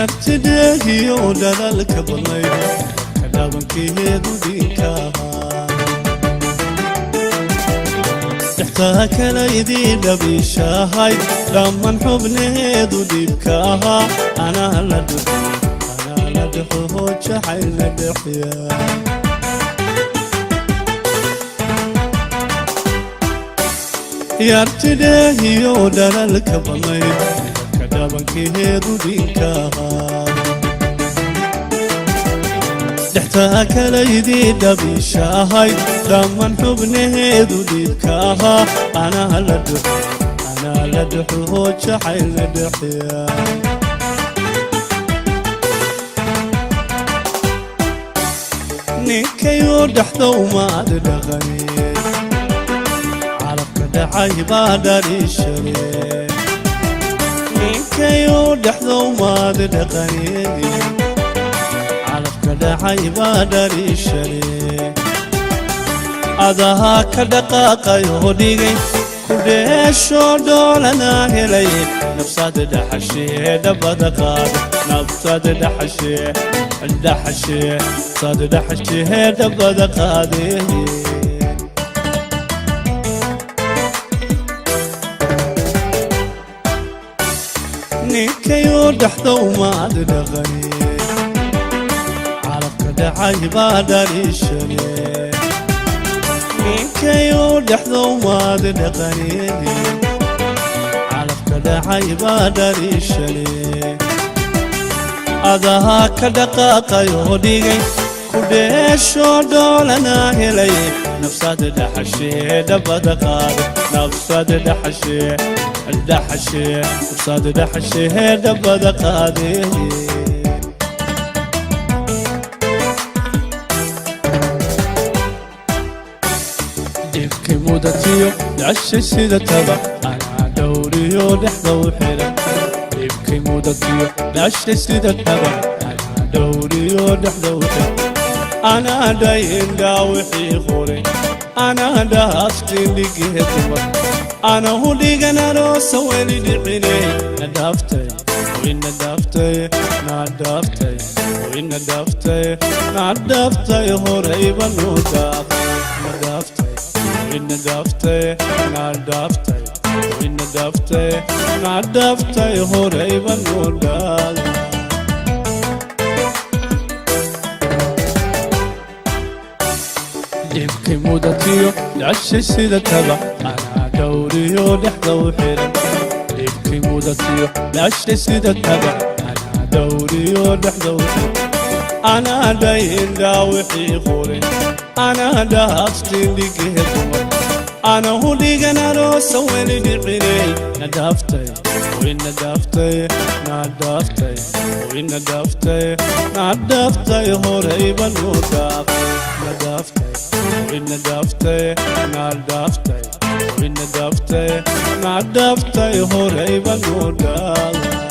Yartidheehiyo dhalaalka badnayd, ka dhabankeedu dhiinka ahaa, dhextaa kalaydii dhabiishahay, dhammaan xubnaheedu dhiibka ahaa. Anaa la dhexo, anaa la dhexo, jacayla dhexya. Yartidheehiyo dhalaalka badnayd, ka dhabankeedu dhiinka ahaa, dhextaa kalaydii dhabiishahay, dhammaan xubnaheedu dhiibka ahaa. Anaa la dhexo, anaa la dhexo, jacayla dhexya. Ninkayuu dhexdow maad dhaqani, calabka dhacay baa dhaliishale. Ninkayuu dhexdow maad dhaqani, calabka dhacay baa dhaliishale. Adahaa ka dhaqaaqayoo dhigay ku dheesho dhoolana helay. Nafsad dhaxashee dhabada qaada, nafsad dhaxashee, dhaxashee, sad dhaxashee dhabada qaadee. Ninkayuu dhexdow maad dhaqani, calabka dhacay baa dhaliishale. Ninkayuu dhexdow maad dhaqani, calabka dhacay baa dhaliishale. Adahaa ka dhaqaaqayoo dhigay ku dheesho dhoolana helay. Nafsad dhaxashee dhabada qaada, nafsad dhaxashee, dhaxashee, nafsad dhaxashee dhabada qaadee. Dhibkay mudatiyo dhashay sida taba, anaa dhowriyo dhexda u xiran. Dhibkay mudatiyo dhashay sida taba, anaa dhowriyo dhexda u xiran. Anaa dhayindhaa wixii qoray, anaa dhaaftin dhigee dumar, anahu dhigan aroosa weli dhicine. Na dhaaftay, wayna dhaaftay, na dhaaftay, wayna dhaaftay, na dhaaftay, horayba noo dhaafay. Na dhaaftay, wayna dhaaftay, na dhaaftay, wayna dhaaftay, na dhaaftay, horayba noo dhaafay. Dhibkay mudatiyo dhashay sida taba, anaa dhowriyo dhexda u xiran. Dhibkay mudatiyo dhashay sida taba, anaa dhowriyo dhexda u xiran. Anaa dhayindhaa wixii qoray, anaa dhaaftin dhigee dumar, anahu dhigan aroosa weli dhiciney. Na dhaaftay, wayna dhaaftay, na dhaaftay, wayna dhaaftay, na dhaaftay, horayba noo dhaafay. Na dhaaftay, wayna dhaaftay, na dhaaftay, wayna dhaaftay, na dhaaftay, horayba noo dhaafay.